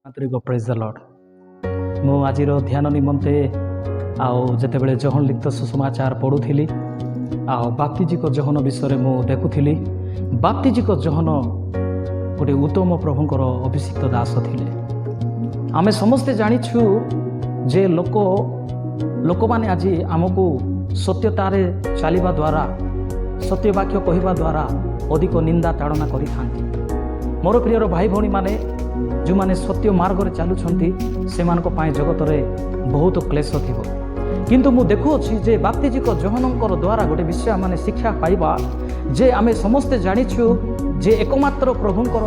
ଆନ୍ତରିକ ପ୍ରେଜ୍ ଦ ଲର୍ଡ଼। ମୁଁ ଆଜିର ଧ୍ୟାନ ନିମନ୍ତେ ଆଉ ଯେତେବେଳେ ଯୋହନ ଲିଖିତ ସୁସମାଚାର ପଢ଼ୁଥିଲି ଆଉ ବାପ୍ତିଜିକ ଯୋହନ ବିଷୟରେ ମୁଁ ଦେଖୁଥିଲି, ବାପ୍ତିଜିକ ଯୋହନ ଗୋଟେ ଉତ୍ତମ ପ୍ରଭୁଙ୍କର ଅଭିଷିକ୍ତ ଦାସ ଥିଲେ। ଆମେ ସମସ୍ତେ ଜାଣିଛୁ ଯେ ଲୋକମାନେ ଆଜି ଆମକୁ ସତ୍ୟତାରେ ଚାଲିବା ଦ୍ୱାରା, ସତ୍ୟ ବାକ୍ୟ କହିବା ଦ୍ୱାରା ଅଧିକ ନିନ୍ଦା ତାଡ଼ନା କରିଥାନ୍ତି। ମୋର ପ୍ରିୟର ଭାଇ ଭଉଣୀମାନେ, ଯେଉଁମାନେ ସତ୍ୟ ମାର୍ଗରେ ଚାଲୁଛନ୍ତି, ସେମାନଙ୍କ ପାଇଁ ଜଗତରେ ବହୁତ କ୍ଲେଶ ଥିବ। କିନ୍ତୁ ମୁଁ ଦେଖୁଅଛି ଯେ ବାପ୍ତିଜିକ ଯୋହନଙ୍କର ଦ୍ୱାରା ଗୋଟେ ବିଷୟ ଆମେ ଶିକ୍ଷା ପାଇବା ଯେ ଆମେ ସମସ୍ତେ ଜାଣିଛୁ ଯେ ଏକମାତ୍ର ପ୍ରଭୁଙ୍କର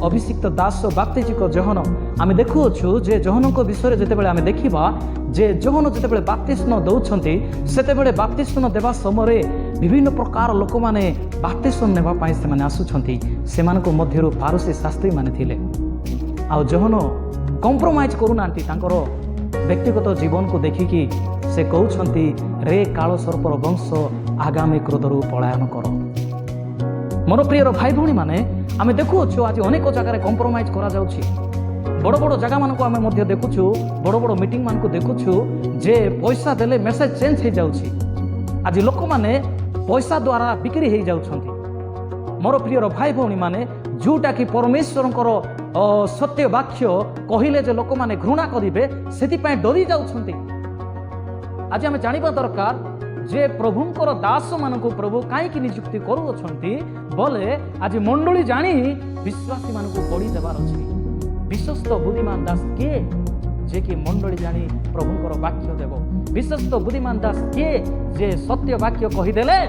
ଅଭିଷିକ୍ତ ଦାସ ବାପ୍ତିଜିକ ଯୋହନ। ଆମେ ଦେଖୁଅଛୁ ଯେ ଯୋହନଙ୍କ ବିଷୟରେ ଯେତେବେଳେ ଆମେ ଦେଖିବା ଯେ ଯୋହନ ଯେତେବେଳେ ବାପ୍ତିସ୍ମ ଦେଉଛନ୍ତି, ସେତେବେଳେ ବାପ୍ତିସ୍ମ ଦେବା ସମୟରେ ବିଭିନ୍ନ ପ୍ରକାର ଲୋକମାନେ ବାପ୍ତିସ୍ମ ନେବା ପାଇଁ ସେମାନେ ଆସୁଛନ୍ତି। ସେମାନଙ୍କ ମଧ୍ୟରୁ ଫାରୁସୀ ଶାସ୍ତ୍ରୀମାନେ ଥିଲେ। ଆଉ ଯୋହନ କମ୍ପ୍ରମାଇଜ୍ କରୁନାହାନ୍ତି। ତାଙ୍କର ବ୍ୟକ୍ତିଗତ ଜୀବନକୁ ଦେଖିକି ସେ କହୁଛନ୍ତି, "ରେ କାଳ ସର୍ପର ବଂଶ, ଆଗାମୀ କ୍ରୋଧରୁ ପଳାୟନ କର।" ମୋର ପ୍ରିୟର ଭାଇ ଭଉଣୀମାନେ, ଆମେ ଦେଖୁଅଛୁ ଆଜି ଅନେକ ଜାଗାରେ କମ୍ପ୍ରମାଇଜ୍ କରାଯାଉଛି। ବଡ଼ ବଡ଼ ଜାଗାମାନଙ୍କୁ ଆମେ ମଧ୍ୟ ଦେଖୁଛୁ, ବଡ଼ ବଡ଼ ମିଟିଂମାନଙ୍କୁ ଦେଖୁଛୁ ଯେ ପଇସା ଦେଲେ ମେସେଜ ଚେଞ୍ଜ ହେଇଯାଉଛି। ଆଜି ଲୋକମାନେ ପଇସା ଦ୍ୱାରା ବିକ୍ରି ହେଇଯାଉଛନ୍ତି। ମୋର ପ୍ରିୟର ଭାଇ ଭଉଣୀମାନେ, ଯେଉଁଟାକି ପରମେଶ୍ୱରଙ୍କର ସତ୍ୟ ବାକ୍ୟ କହିଲେ ଯେ ଲୋକମାନେ ଘୃଣା କରିବେ, ସେଥିପାଇଁ ଡରି ଯାଉଛନ୍ତି। ଆଜି ଆମେ ଜାଣିବା ଦରକାର ଯେ ପ୍ରଭୁଙ୍କର ଦାସମାନଙ୍କୁ ପ୍ରଭୁ କାହିଁକି ନିଯୁକ୍ତି କରୁଅଛନ୍ତି ବୋଲେ ଆଜି ମଣ୍ଡଳୀ ଜାଣି ବିଶ୍ୱାସୀମାନଙ୍କୁ ବଳି ଦେବାର ଅଛି। ବିଶ୍ୱସ୍ତ ବୁଦ୍ଧିମାନ ଦାସ କିଏ? ଯିଏକି ମଣ୍ଡଳୀ ଜାଣି ପ୍ରଭୁଙ୍କର ବାକ୍ୟ ଦେବ। ବିଶ୍ୱସ୍ତ ବୁଦ୍ଧିମାନ ଦାସ କିଏ? ଯେ ସତ୍ୟ ବାକ୍ୟ କହିଦେଲେ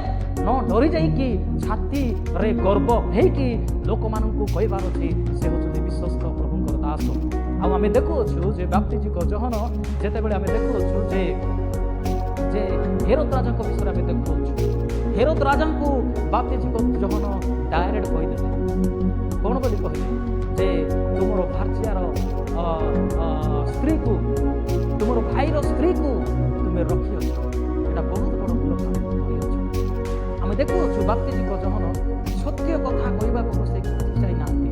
ନ ଡରି ଯାଇକି, ଛାତିରେ ଗର୍ବ ହେଇକି ଲୋକମାନଙ୍କୁ କହିବାର ଅଛି, ସେ ହେଉଛନ୍ତି ବିଶ୍ୱସ୍ତ ପ୍ରଭୁଙ୍କର ଦାସ। ଆଉ ଆମେ ଦେଖୁଅଛୁ ଯେ ବାପ୍ତିଜିକ ଯୋହନ ଯେତେବେଳେ ଆମେ ଦେଖୁଅଛୁ ଯେ ହେରୋଦ ରାଜାଙ୍କ ବିଷୟରେ ଆମେ ଦେଖୁଅଛୁ, ହେରୋଦ ରାଜାଙ୍କୁ ବାପ୍ତିଜିକ ଯୋହନ ଡାଇରେକ୍ଟ କହିଦେଲେ। କ'ଣ ବୋଲି କହିଲେ? ଯେ ତୁମର ଭାର୍ଯ୍ୟାର ସ୍ତ୍ରୀକୁ, ତୁମର ଭାଇର ସ୍ତ୍ରୀକୁ ତୁମେ ରଖିଅଛ, ଏଇଟା ବହୁତ ବଡ଼ ଭୁଲ କାମ କରିଅଛ। ଆମେ ଦେଖୁଅଛୁ ବାପ୍ତିଜିକ ଯୋହନ ସତ୍ୟ କଥା କହିବାକୁ ସେ ଯାଇନାହାନ୍ତି,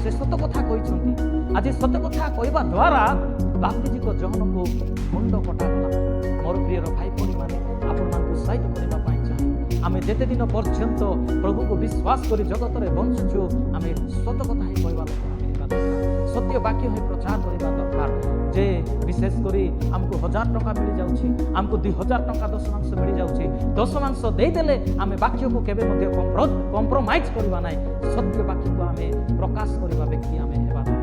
ସେ ସତ କଥା କହିଛନ୍ତି। ଆଜି ସତ କଥା କହିବା ଦ୍ୱାରା ବାପ୍ତିଜିକ ଯୋହନକୁ ମୁଣ୍ଡ କଟାଗଲା। ମୋର ପ୍ରିୟର ଭାଇ ଭଉଣୀମାନେ, ଆପଣମାନଙ୍କୁ ଉତ୍ସାହିତ କରିବା ପାଇଁ ଚାହେଁ, ଆମେ ଯେତେ ଦିନ ପର୍ଯ୍ୟନ୍ତ ପ୍ରଭୁଙ୍କୁ ବିଶ୍ୱାସ କରି ଜଗତରେ ବଞ୍ଚୁଛୁ, ଆମେ ସତ କଥା ହିଁ କହିବା ଲୋକ ଆମେ ହେବା ଦରକାର। ସତ୍ୟ ବାକ୍ୟ ହିଁ ପ୍ରଚାର କରିବା ଦରକାର। ଯେ ବିଶେଷ କରି ଆମକୁ 1000 ଟଙ୍କା ମିଳିଯାଉଛି, ଆମକୁ 2000 ଟଙ୍କା ଦଶମାଂଶ ମିଳିଯାଉଛି, ଦଶମାଂଶ ଦେଇଦେଲେ ଆମେ ବାକ୍ୟକୁ କେବେ ମଧ୍ୟ କମ୍ପ୍ରମାଇଜ୍ କରିବା ନାହିଁ। ସତ୍ୟ ବାକ୍ୟକୁ ଆମେ ପ୍ରକାଶ କରିବା ବ୍ୟକ୍ତି ଆମେ ହେବା ଦରକାର।